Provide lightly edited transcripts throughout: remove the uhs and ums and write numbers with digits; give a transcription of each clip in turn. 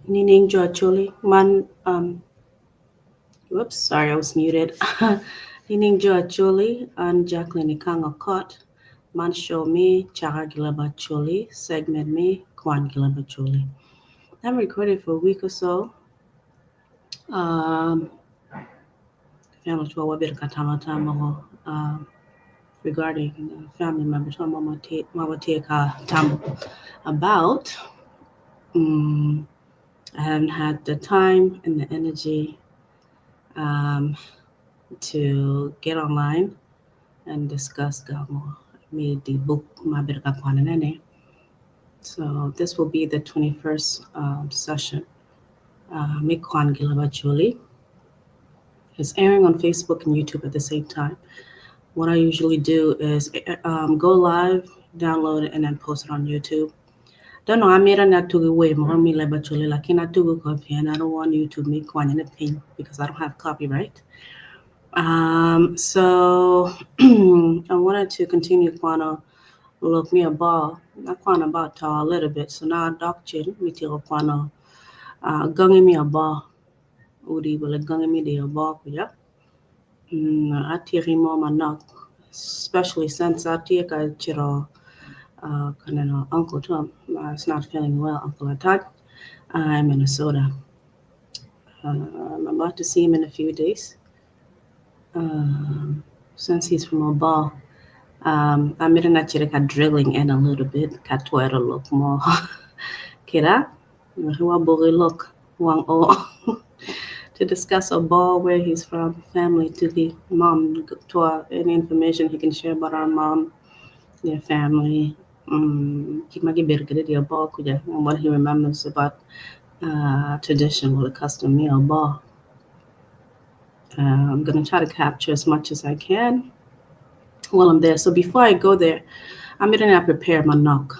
Nining jo Acholi man um, whoops, sorry, I was muted. Nining jo Acholi an Jacqueline Ikang Okot man show me Chaka gi Leb Acholi segment me Kwan gi Leb Acholi. I haven't recorded for a week or so. Um, family to wabedo ka tamo tam mogo regarding family members ma watye ka tamo about. I haven't had the time and the energy to get online and discuss gango me the book ma abedo ka kwanone-ni. So this will be the 21st session me Kwan gi Leb Acholi. It's airing on Facebook and YouTube at the same time. What I usually do is go live, download it, and then post it on YouTube. Don't know, amito ni atugi wer mogo me Leb Acholi lakin atugo ko pien I don't want YouTube me kwanyone piny because I don't have copyright. So I wanted to continue kwano lok me abo. Akwano about to a little bit, so now adok cen me tyeko kwano gangi me abo. Odi wala gangi me di abo kuca. Atyeki mo manok, especially since atye ka cito ka neno Uncle Tom. Is not feeling well, Uncle Atat, in Minnesota. I'm about to see him in a few days. Since he's from Obal, amito ni acit ka drilling in a little bit ka twero lok mo kida wabok lok wang o to discuss Obal, where he's from, family to the mom, to any information he can share about our mom, their family, kit ma gibedo kwede i Obal kuca, and what he remembers about tradition or the custom me Obal. I'm going to try to capture as much as I can while I'm there. So before I go there, I'm going to prepare manok.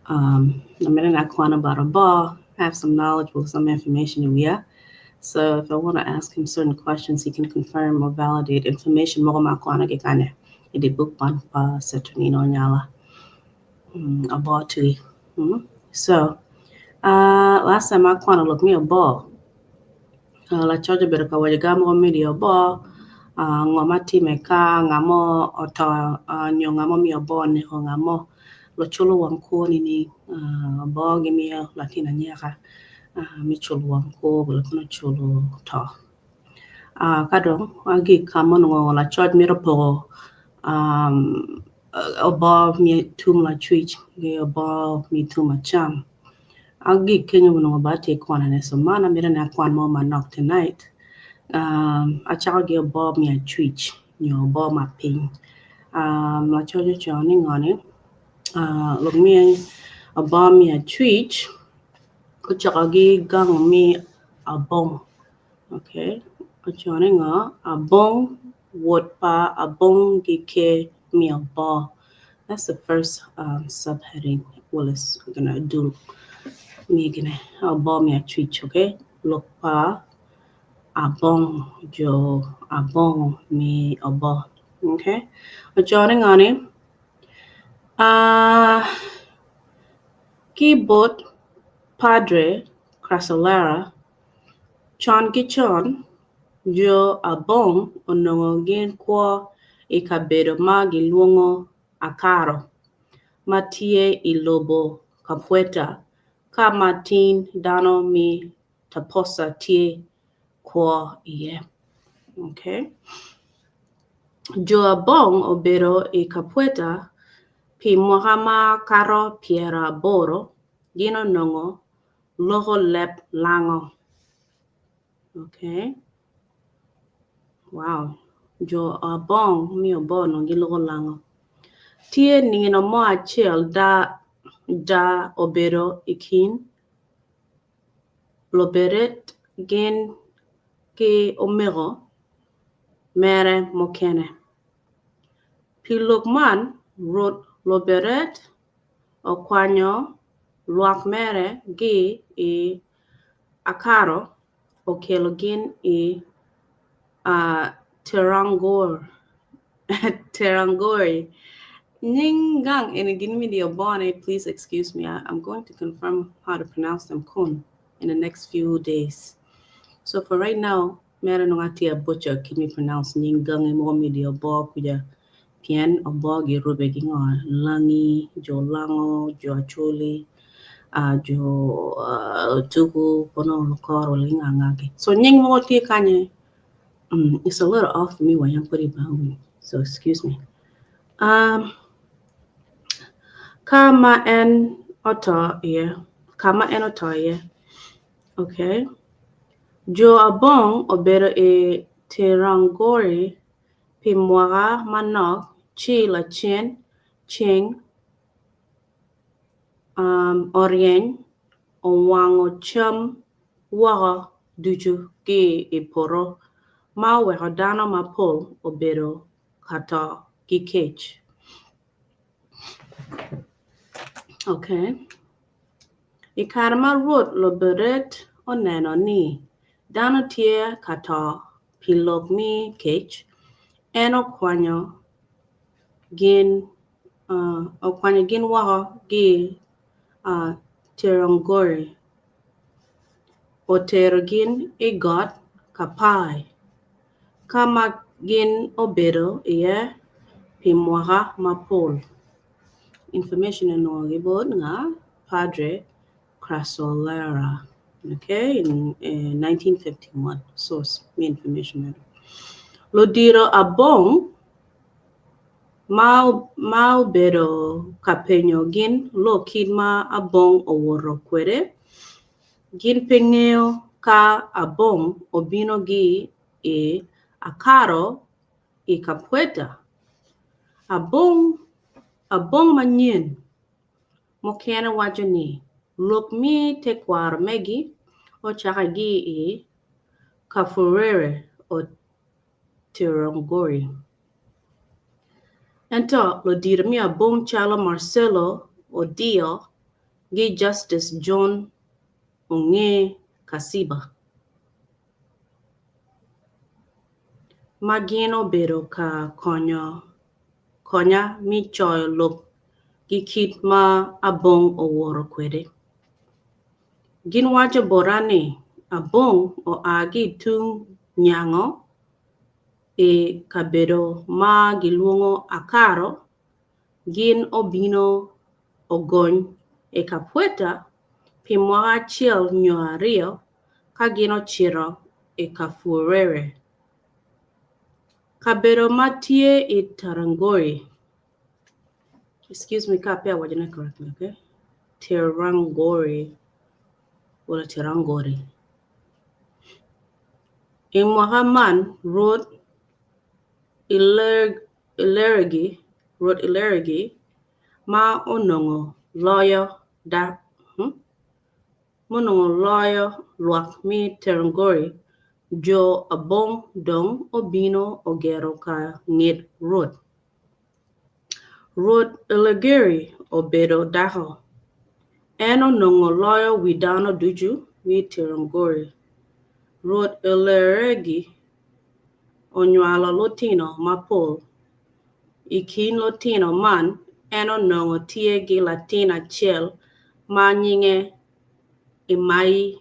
I'm going to kwan about Obal, have some knowledge with some information in we So if I want to ask him certain questions, he can confirm or validate information mogo ma akwano kikanya i the book man pa Saturnino Nyala about to. So last time akwano lok me Obal. Lacoc obedo ka waco ga mogo me di Obal ngo ma time ka nga mo oto nyo nga mo miyo Obal oneko nga mo luculo wang kwo ni Obal gimiyo latin anyaka me culo wang kwo wala kono culo to. Ka dong agik ka ma onongo lacoc mito poko Obal me tung lacwic ki Obal me tung acam. Agik kenyo onongo ba atye kwanone so man amito ni akwan mo manok tonight. Acako ki Obal me acwic nyo Obal ma piny. Lacoc ocoyo ni ngo ni lok me Obal me acwic ocako ki gang me Abong. Okay, ocoyo ni ngo Abong wod pa Abong gi me Obal. That's the first subheading. Well, it's gonna do me gonna Obal me acwic, okay? Lok pa Abong jo Abong me Obal. Okay? Ocoyo ni ngo ni ki bot Padre Crasolara con ki con jo Abong onongo gin kwo i kabedo ma gilwongo Akaro ma tye i lobo Kapweta ka ma tin dano me Taposa tye kwo iye. Okay. Jo Abong obedo i Kapweta pi mwaka ma kato 80 gin onongo loko leb Lango. Okay. Wow. Jo Abong me Obal onongo giloko Lango. Tye nino mo acel da obedo i kin Loberet gin ki omego mere mukene. Pi lok man, Rwot Loberet okwanyo lwak mere gi i Akaro okelo gin i Terangori. Nying gang eni gin mi di obone, please excuse me. I'm going to confirm how to pronounce them kun in the next few days. So for right now, mere nongo atye butcher kit me pronounce nying gangi mogo mi di obo kuja pien obo girube ki ngo langi, jo lango, jo acholi, uh, jo uh, tuku, kono lukoro wala nga nga ki. So nying mogo tye kanye, it's a little off for me wayang pud ibawi. So excuse me. Um, ka ma en oto iye, ka ma en oto iye. Okay. Jo Abong obedo i Tirangori pi mwaka manok ci lacen ceng um, oryeny owango cam woko ducu ki i poto ma oweko dano mapol obedo ka to ki kec. Okay. I kare ma Rwot Loberet oneno ni dano tye ka to pi lok me kec, en okwanyo gin uh, okwanyo gin woko ki uh, Tirongori, otero gin i got Kapai, ka ma gin obedo iye pi mwaka mapol. Information onongo ki bot nga Padre Crasolera. Okay, in 1951 source me information meno. Ludiro Abong ma, ma obedo ka penyo gin lok kit ma Abong owoto kwede, gin pe ngeyo ka Abong obino gi i Akaro i Kapweta. Abong, Abong manyen mukene waco ni lok me tekwaro megi ocake ki i Kafurere Otirongori. Ento ludito me Abong calo Marcelo Odio gi Justice John Onge Kasiba ma gin obedo ka konyo konya me coyo lok ki kit ma Abong owoto kwede. Gin waco bota ni Abong oa ki tung nyango i kabedo ma gilwongo Akaro, gin obino ogony i Kapweta pi mwaka acel nyo aryo ka gin ocito i Kafurere, kabedo ma tye i Tarangori. Excuse me ka pe awacone correctly, okay? Tirangori wala Tirangori. I mwaka man, Rwot Ileregi, Rwot Ileregi ma onongo loyo da, hmm? ma onongo loyo lwak me Tirangori, jo Abong dong obino ogero ka nget Rwot. Rwot Ilegeri obedo dako. En onongo loyo wi dano ducu me Tirangori. Rwot Ileregi onywalo lutino mapol. I kin lutino man, en onongo tye ki latin acel ma nyinge Imai.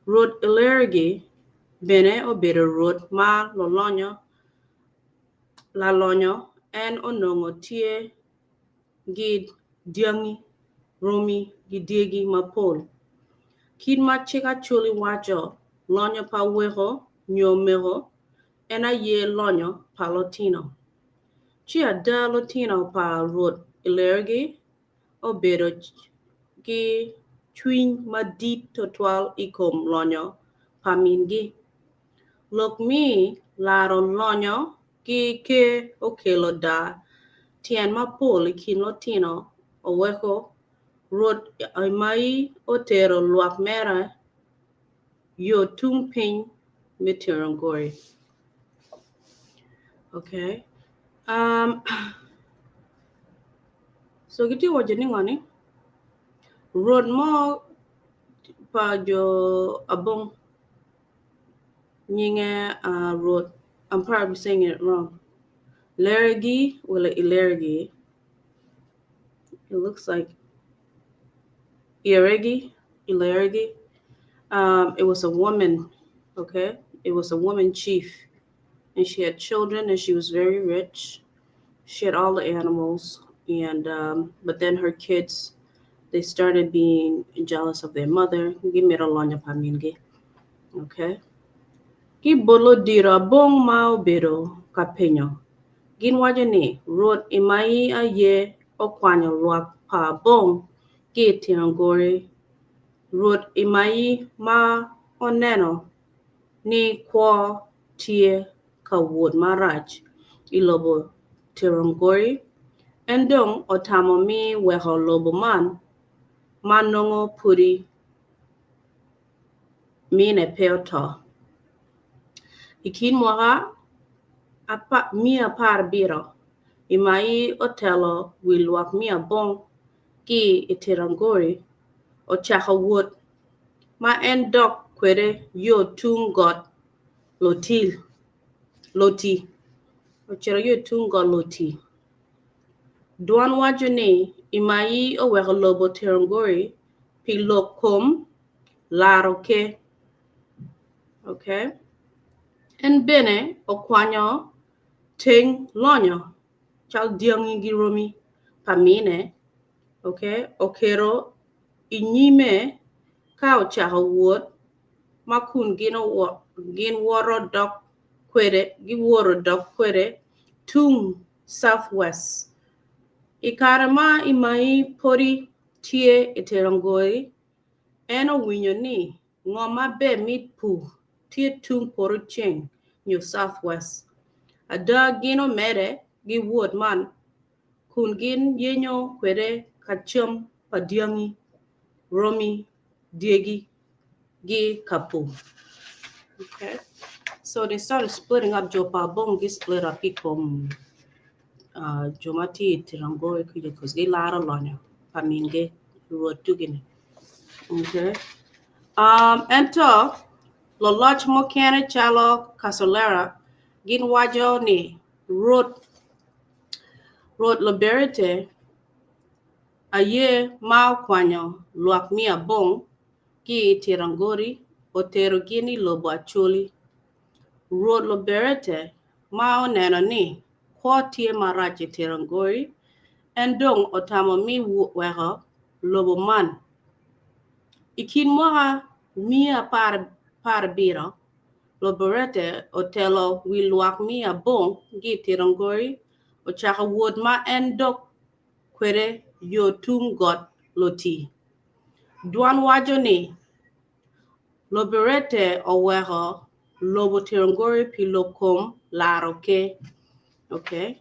Rwot Ileregi bene obedo rwot ma lulonyo lalonyo en onongo tye ki dyangi, romi ki dyegi mapol. Kit ma cik Acholi waco, lonyo pa weko nyo mego en aye lonyo pa lutino. Ci ada lutino pa Rwot Ilergi obedo ki cwiny madit twatwal i kom lonyo pa mingi. Lok me laro lonyo ki ker okelo daa tyen mapol i kin lutino oweko Rwot Imai otero lwak mere yo tung piny me Tirongori. Okay. So gitye waco ni ngo ni Rwot mo pa jo Abong nyinge Rwot I'm probably saying it wrong. Lerigi wala Ilerigi. It looks like Iregi, Ilergi. It was a woman, okay? It was a woman chief. And she had children and she was very rich. She had all the animals. And but then her kids, they started being jealous of their mother. Gimito lonyo pa mingi. Okay? Ki bot ludito abong ma obedo ka penyo, gin waco ni, Rwot Imayi aye okwanyo lwak pa abong ki i Tirangori. Rwot Imayi ma oneno ni kwo tye ka wot marac i lobo Tirangori, en dong otamo me weko lobo man ma nongo pudi mine pe oto. I kin mwaka miya apar abiro, Imayi otelo wi lwak me abong ki i Tirangori, ocako wot ma en dok kwede yo tung got Loti. Ocito yo tung got Loti. Dwan waco ni Imayi oweko lobo Tirangori pi lok kom laro ker. Okay. En bene okwanyo teng lonyo cal dyangi ki romi pa mine, okay, oketo i nyime ka ocako wot ma kun gin giwoto dok kwede tung South West. I kare ma Imayi podi tye i Tirangori, en owinyo ni ngo maber me pur tye tung poto ceng nyo South West. Ada gin omede ki wot man kun gin yenyo kwede ka cam pa dyangi, romi, dyegi ki ka pur. Okay. So they started splitting up jo pa abong gi split up ki kom jo ma tye i Tirangori kuca cause gilaro lonyo pa mingi rwot tugi-ni. Okay. Ento loloc mukene calo Kasolera gin waco ni Rwot Rwot Luberete aye ma okwanyo lwak me abong ki i Tirangori otero gin i lobo Acholi. Rwot Luberete ma oneno ni kwo tye marac i Tirangori, en dong otamo me weko lobo man. I kin mwaka miya apar abiro, Luberete otelo wi lwak me abong ki i Tirangori ocako wot ma en dok kwede yo tung got Loti. Dwan waco ni Luberete oweko lobo Tirangori pi lok kom laro ker. Okay.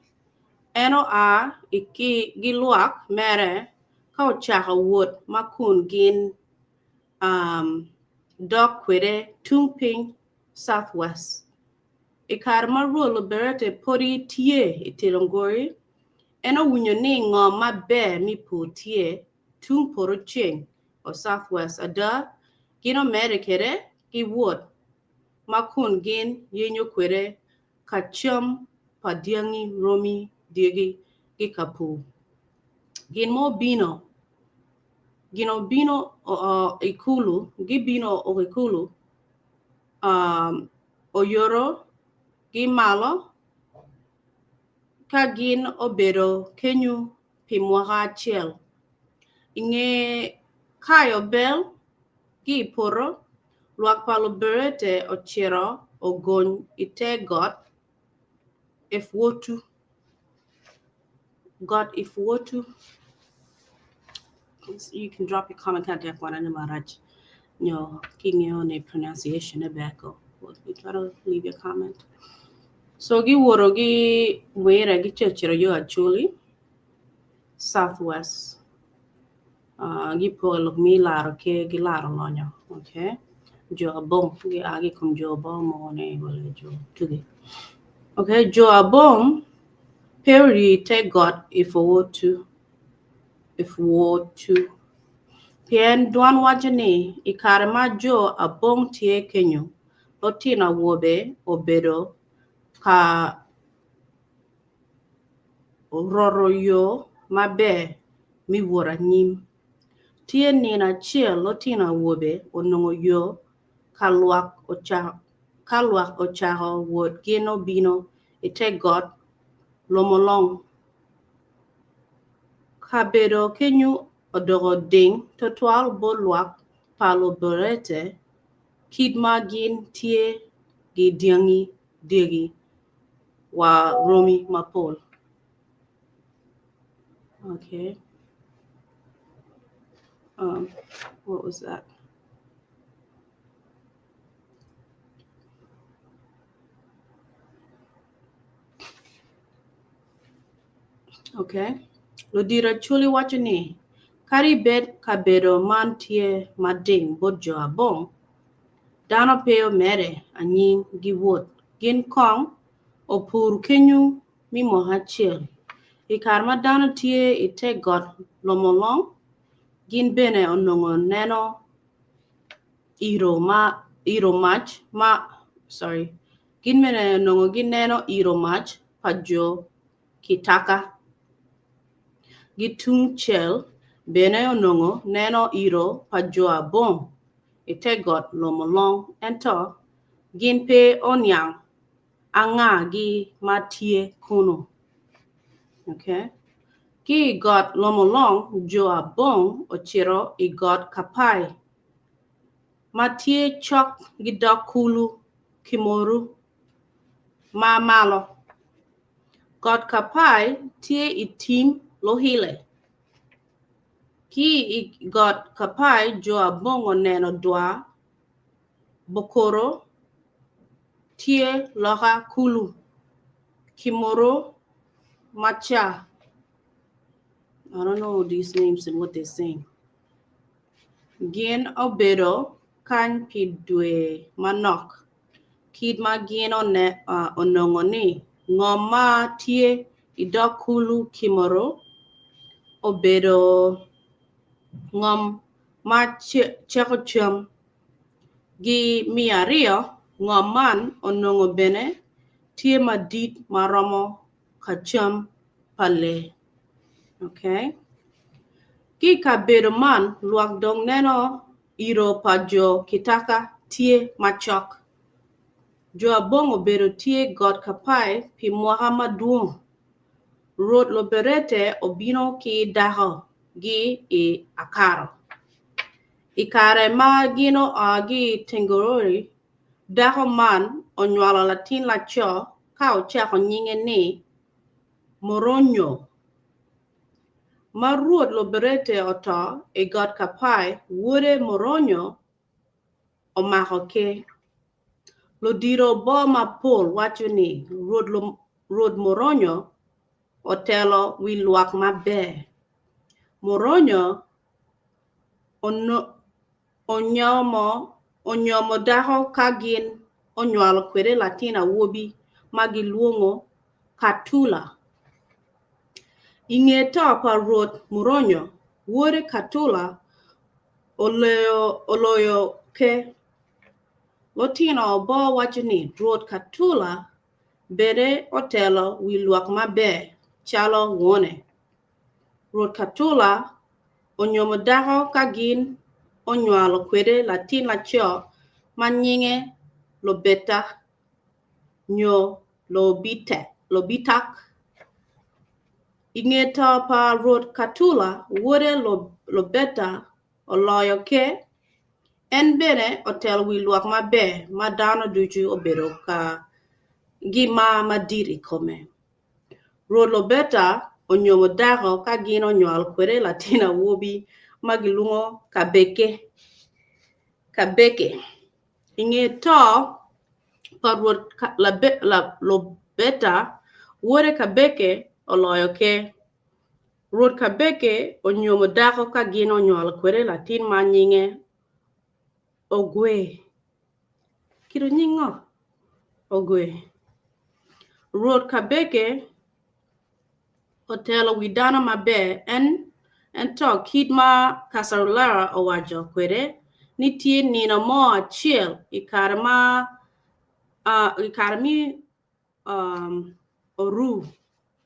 En oa ki lwak mere ka ocako wot ma kun gin dok kwede tung piny South West. I kare ma Rwot Luberete podi tye i Tirangori, en owinyo ni ngo maber me pur tye tung poto ceng o South West. Ada, gin omede kwede ki wot ma kun gin yenyo kwede ka cam pa dyangi, romi, dyegi ki ka pur. Gin mo obino, gin obino i kulu, gibino i kulu oyoto ki malo ka gin obedo kenyu pi mwaka acel. I nge kayo bel ki i poto, lwak pa Luberete ocito ogony i te got Efwotu. Got Ifwotu. You can drop your comment ka tek wan ane marac nyo kingeyo ni pronunciation ne ber ko. You try to leave your comment. So giwoto gi were gicito yo Acholi Southwest. Gipoko lok me laro ker ki laro lonyo. Okay. Jo abong gia ki i kom jo abong mogo ni wala jo tugi. Okay, jo abong pe ori te got Ifwotu. Ifwotu. Pien dwan waco ni i kare ma jo abong tye kenyo, lutino awobe obedo ka oroto yo maber me wot anyim. Tye nino acel lutino awobe onongo yo ka lwak ocako wot gin obino i te got Lomolong. Kabedo kenyu odoko ding tutwal bot lwak pa Luberete kit ma gin tye ki dyangi, dyegi, wa romi mapol. Okay. Um, what was that? Okay. Ludito Acholi waco ni, kadi bed kabedo man tye mading bot jo Abong, dano pe omede anyim giwot gin kong opur kenyu me mwaka acel. I kare ma dano tye i te got Lomolong, gin bene onongo neno iro mac ma sorry gin bene onongo gineno iro mac pa jo Kitaka. Gi tung cel bene onongo neno iro pa jo Abong i te got Lomolong ento gin pe oniang anga-gi ma tye kunu. Okay. Ki i got Lomolong jo Abong ocito i got Kapai ma tye cok gi dog kulu Kimoru ma malo. Got Kapai tye i tim Luhile. Ki i got Kapai jo Abong oneno dwa Bokoro tye loka kulu Kimoru maca. I don't know these names and what they're saying. Gin obedo kany pi dwe manok kit ma gin onongo ni ngom ma tye i dog kulu Kimoru obedo ngom ma ceko cam. Gi 200, ngom man onongo bene tye madit ma romo ka cam pa lee. Okay. Ki i kabedo man, lwak dong neno iro pa jo Kitaka tye macok. Jo Abong obedo tye got Kapai pi mwaka madwong. Rwot Loberete obino ki dako gi i Akaro. I kare ma gin oa ki i Tengorori, dako man onywalo latin laco ka ocako nyinge ni Moronyo. Ma Rwot Loberete oto i got Kapai, wode Moronyo omako ker. Ludito oboo mapol waco ni Rwot Moronyo otelo wi lwak maber. Moronyo onyomo dako ka gin onywalo kwede latin awobi ma gilwongo Katula. I nge to pa Rwot Muronyo, wode Katula oloyo ker. Lutino oboo waco ni Rwot Katula bene otelo wi lwak maber calo wone. Rwot Katula onyomo dako ka gin onywalo kwede latin laco ma nyinge Lobeta nyo Lobitak. I nge to pa Rwot Katula, wode Lobeta oloyo ker. En bene otelo wi lwak maber ma dano ducu obedo ki mar madit i kome. Rwot Lobeta onyomo dako ka gin onywalo kwede latin awobi ma gilwongo Kabeke. Kabeke. I nge to pa Rwot Lobeta, wode Kabeke oloyo ker. Rwot Kabeke onyomo dako ka gin onywalo kwede latin ma nyinge Ogwe. Kito nying ngo? Ogwe. Rwot Kabeke otelo wi dano maber en ento kit ma Kasarulera owaco kwede ni tye nino mo acel i kare ma i kare me oru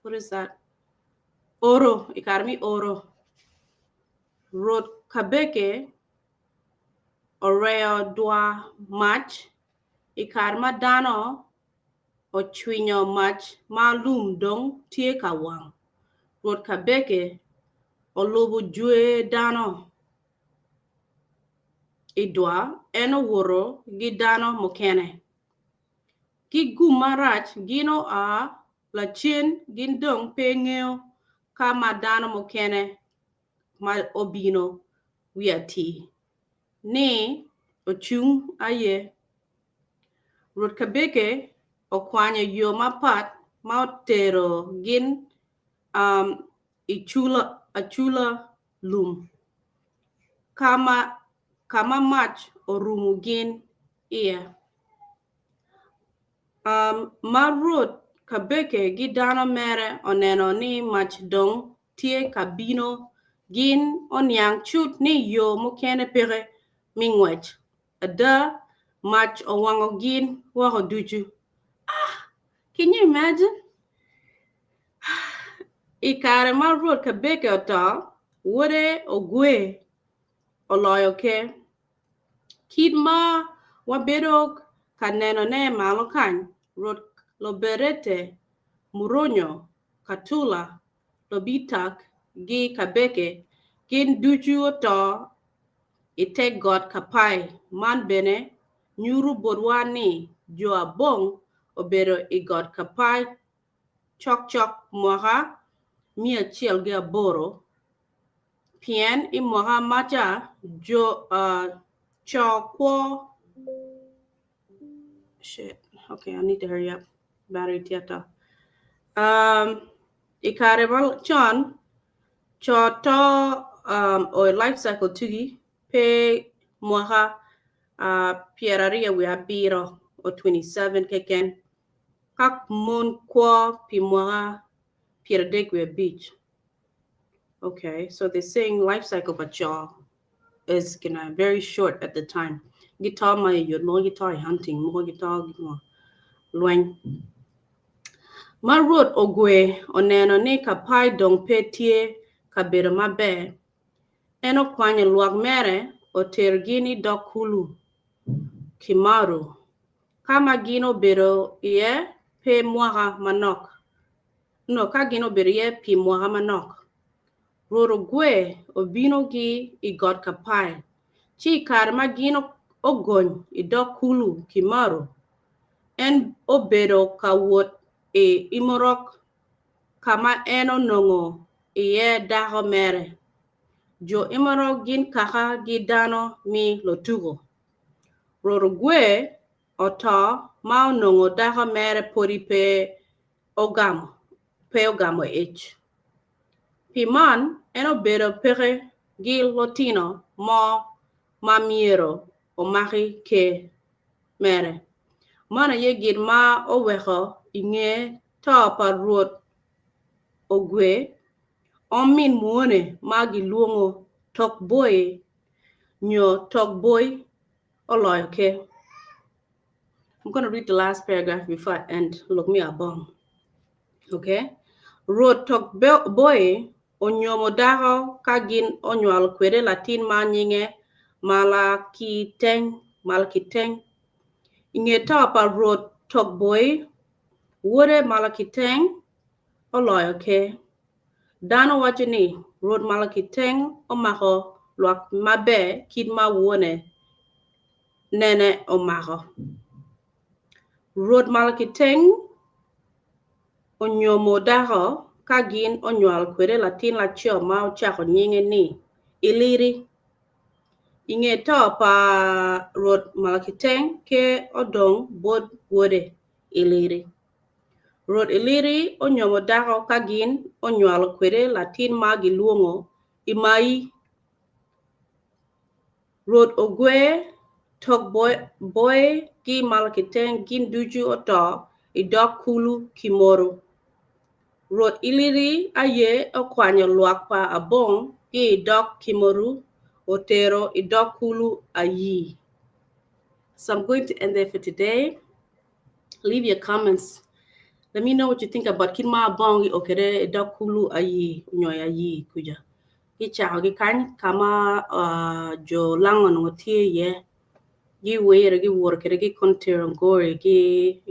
what is that? Oro, i kare me oro, Rwot Kabeke oryeyo dwa mac i kare ma dano ocwinyo mac ma lum dong tye ka wang. Rwot Kabeke olubo jwer dano i dwa, en owoto ki dano mukene. Ki gum marac gin oa lacen gin dong pe ngeyo ka ma dano mukene ma obino wiati ni ocung aye. Rwot Kabeke okwanyo yo mapat ma otero gin i acula lum ka ma mac orumo gin iye. Ma Rwot Kabeke ki dano mere oneno ni mac dong tye ka bino, gin oniang cut ni yo mukene peke me ngwec. Ada, mac owango gin woko ducu. Ah! Can you imagine? I kare ma Rwot Kabeke oto, wode Ogwe oloyo ker. Kit ma wabedo ka nenone malo kany, Rwot Loberete, Muronyo, Katula, Lobitak ki Kabeke gin ducu oto i te got Kapai. Man bene nyuto botwa ni jo Abong obedo i got Kapai cokcok mwaka 108 pien i mwaka maca co kwo i kare macon co to i life cycle tugi pe mwaka 27 or 27 keken ka mon kwo pi mwaka 35. Okay, so they're saying life cycle pa co is gonna very short at the time. Gito ma yot mogo gito i hunting mogo gito lweny. Ma Rwot Ogwe oneno ni Kapai dong pe tye kabedo maber, en okwanyo lwak mere otero gin i dog kulu Kimaru, ka ma gin obedo iye pe mwaka manok. No, ka gin obedo iye pi mwaka manok. Rwot Ogwe obino ki i got Kapai, ci i kare ma gin ogony i dog kulu Kimaru, en obedo ka wot i Imorok ka ma en onongo iye dako mere. Jo Imorok gin kaka gi dano me Lotuko. Rwot Ogwe oto ma onongo dako mere pwodi pe ogamo pe ogamo ic. Pi man, en obedo peke gi lutino mo ma myero omaki ker mere. Man aye gin ma oweko i nge to pa Rwot Ogwe, omin mwone ma gilwongo Tokboi nyo Tokboi oloyo ker. I'm going to read the last paragraph before I end. Look me abong. Okay. Rwot Tokboi onyomo dako ka gin onywalo kwede latin ma nyinge Malakiteng. Malakiteng. I nge to pa Rwot Tokboi, wode Malakiteng oloyo ker. Dano waco ni Rwot Malakiteng omako lwak maber kit ma wone nene omako. Rwot Malakiteng onyomo dako ka gin onywalo kwede latin laco ma ocako nyinge ni Iliri. I nge to pa Rwot Malakiteng, ker odong bot wode Iliri. Rwot Iliri onyomo dako ka gin onywalo kwede latin ma gilwongo Imai. Rwot Ogwe, Tokboi ki Malakiteng gin ducu oto i dog kulu Kimoru. Rwot Iliri aye okwanyo lwak pa Abong ki i dog Kimoru otero i dog kulu Ayii. So I'm going to end there for today. Leave your comments. Let me know what you think about kit ma abong gi okede i dog kulu ayi nyo i ayi kuja. Gicako ki kany ka ma uh, jo lango onongo tye iye. Giwere giworo kede ki Konterongori ki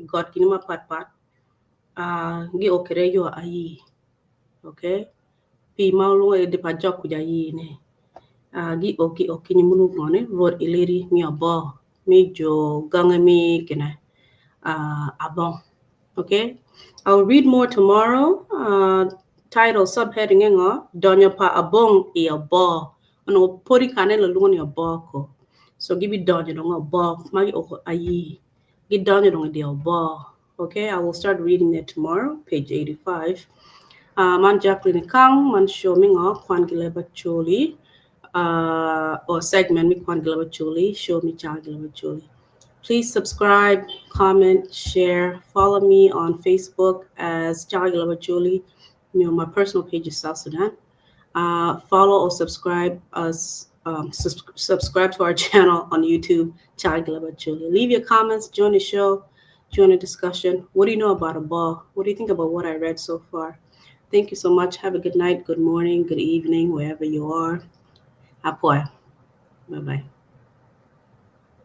got gini mapat pat. Uh, gi okede yo ayi. Okay? Pi ma olwongo i di pa jok kuja ayi ne. Uh, gi o gi o kinyi munu ngone Rwot iliri mi obo mi jo gange mi kine uh, abong. Okay? I'll read more tomorrow. Title subheading ngo donyo pa abong i obo. Onongo podi kane lulwongo ni obo ko. So gibi donyo dong obo ma gi oko ayi. Gidonyo dong i di obo. Okay, I will start reading it tomorrow, page 85. Man Jacqueline Kang, man show mi ngo kwan gi leb Acholi or segment mi kwan gi leb Acholi, show mi cang gi leb Acholi. Please subscribe, comment, share, follow me on Facebook as Cang gi leb Acholi. My personal page is South Sudan. Follow or subscribe us, subscribe to our channel on YouTube, Cang gi leb Acholi. Leave your comments, join the show, join the discussion. What do you know about a ball? What do you think about what I read so far? Thank you so much. Have a good night, good morning, good evening, wherever you are. Apoy. Bye bye.